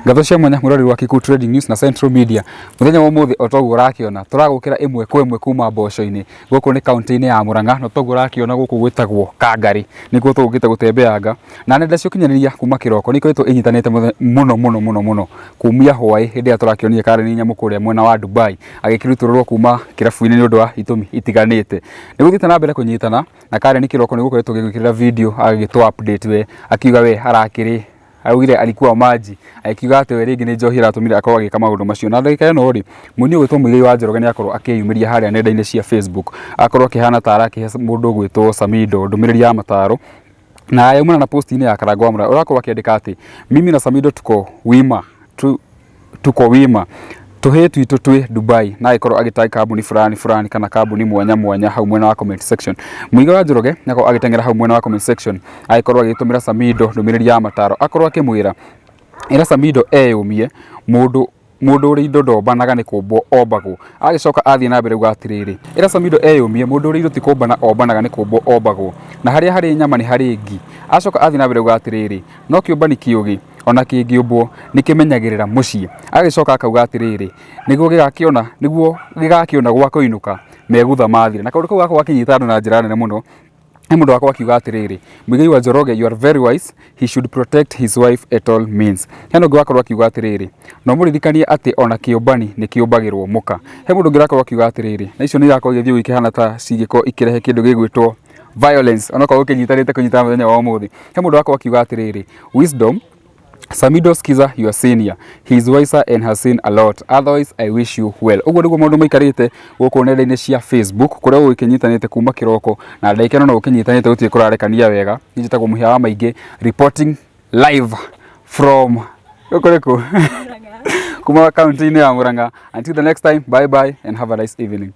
Ngatho cia mwanya mũrori wa Kikuyu Trading News na Central Media. Mũthenya wa ũmũthĩ o toguo ũrakĩona tũragũkĩra ĩmwe kwa ĩmwe kuma mboco-inĩ. Gũkũ nĩ kaunti-inĩ ya Murang'a na toguo ũrakĩona gũkũ gwĩtagwo Kangari. Nĩkuo tũgũkĩte gũtembeanga na nenda cia ũkinyanĩria kuma kĩroko nĩ ikoretwo inyitanĩte mũno mũno mũno mũno kumia hwaĩ hĩndĩ ĩrĩa tũrakĩonire Karen Nyamu kũrĩa mwena wa Dubai agĩkĩrutũrũrwo kuma kĩrabu-inĩ nĩ ũndũ wa itũmi itiganĩte. Nĩ gũthiĩte na mbere kũnyitana na Karen kĩroko nĩ gũkoretwo gĩgwĩkĩrĩra video agĩgĩtũ update we akiuga we arakĩrĩ augire alikuwa maji akiuga atĩ we rĩngĩ nĩ njohi ĩratũmire akorwo agĩka maũndũ macio. Na ndagĩka ĩno rĩ, mũini ũgwĩtwo Muigai wa Njoroge nĩ akorwo akĩyumĩria harĩa nenda-inĩ cia Facebook, akorwo akĩhana ta arakĩhe mũndũ ũgwĩtwo Samido ndũmĩrĩri ya mataro na yaumana na post-inĩ ya Karangũ wa Mũraya ũrakorwo akĩandĩka atĩ mimi na Samido tuko wima tu, tuko wima tũhĩĩ twitũ twĩ Dubai na agĩkorwo agĩtag kambuni fulani fulani kana kambuni mwanya mwanya hau mwena wa comment section. Muigai wa Njoroge nĩakorwo agĩteng'era hau mwena wa comment section agĩkorwo agĩtũmĩra Samido ndũmĩrĩri ya mataro akorwo akĩmwĩra ĩra Samido eyũmie mũndũ mũndũ ũrĩ indo ndombanaga nĩ kũmbwo ombagwo. Agĩcoka athiĩ na mbere uga atĩrĩrĩ, ĩra Samido eyũmie mũndũ ũrĩ indo ti kũmbana ombanaga nĩ kũmbwo ombagwo, na harĩa harĩ nyama nĩ harĩ ngi. Acoka athiĩ na mbere uga atĩrĩrĩ, no kĩũmbani kĩũgĩ ona kĩngĩũmbwo nĩ kĩmenyagĩrĩra mũciĩ. Agĩcoka akauga atĩrĩrĩ, nĩguo gĩgakĩona nĩguo gĩgakĩona gwa kũinũka megutha mathira. Na kaũndũ kau gakorwo gakĩnyita andũ na njĩra nene mũno. He mũndũ wakwa akiuga atĩrĩrĩ, Muigai wa Njoroge, you are very wise, he should protect his wife at all means. Hena ũngĩ wakorwo akiuga atĩrĩrĩ, no mũririkanie atĩ ona kĩũmbani nĩ kĩũmbagĩrwo mũka. He mũndũ ũngĩ ũrakorwo akiuga atĩrĩrĩ, na icio nĩ irakorwo igĩthiĩ ikĩhana ta cingĩkorwo ikĩrehe kĩndũ gĩgwĩtwo violence onokorwo ũkĩnyitanĩte kũnyitana mũthenya wa ũmũthĩ. He mũndũ wakorwo akiuga atĩrĩrĩ, wisdom Samido, skiza your senior. He is wiser and has seen a lot. Otherwise, I wish you well. Ũguo nĩguo maũndũ maikarĩte gũkũ nenda-inĩ cia Facebook kũrĩa gũgĩkĩnyitanĩte kuma kĩroko na ndagĩka ĩno no gũkĩnyitanĩte gũtirĩ kũrarekania wega. Niĩ njĩtagwo Mũhĩa wa Maingĩ reporting live from gũkũ nĩkũ? Kuma kaunti-inĩ ya Murang'a. Until the next time, bye bye and have a nice evening.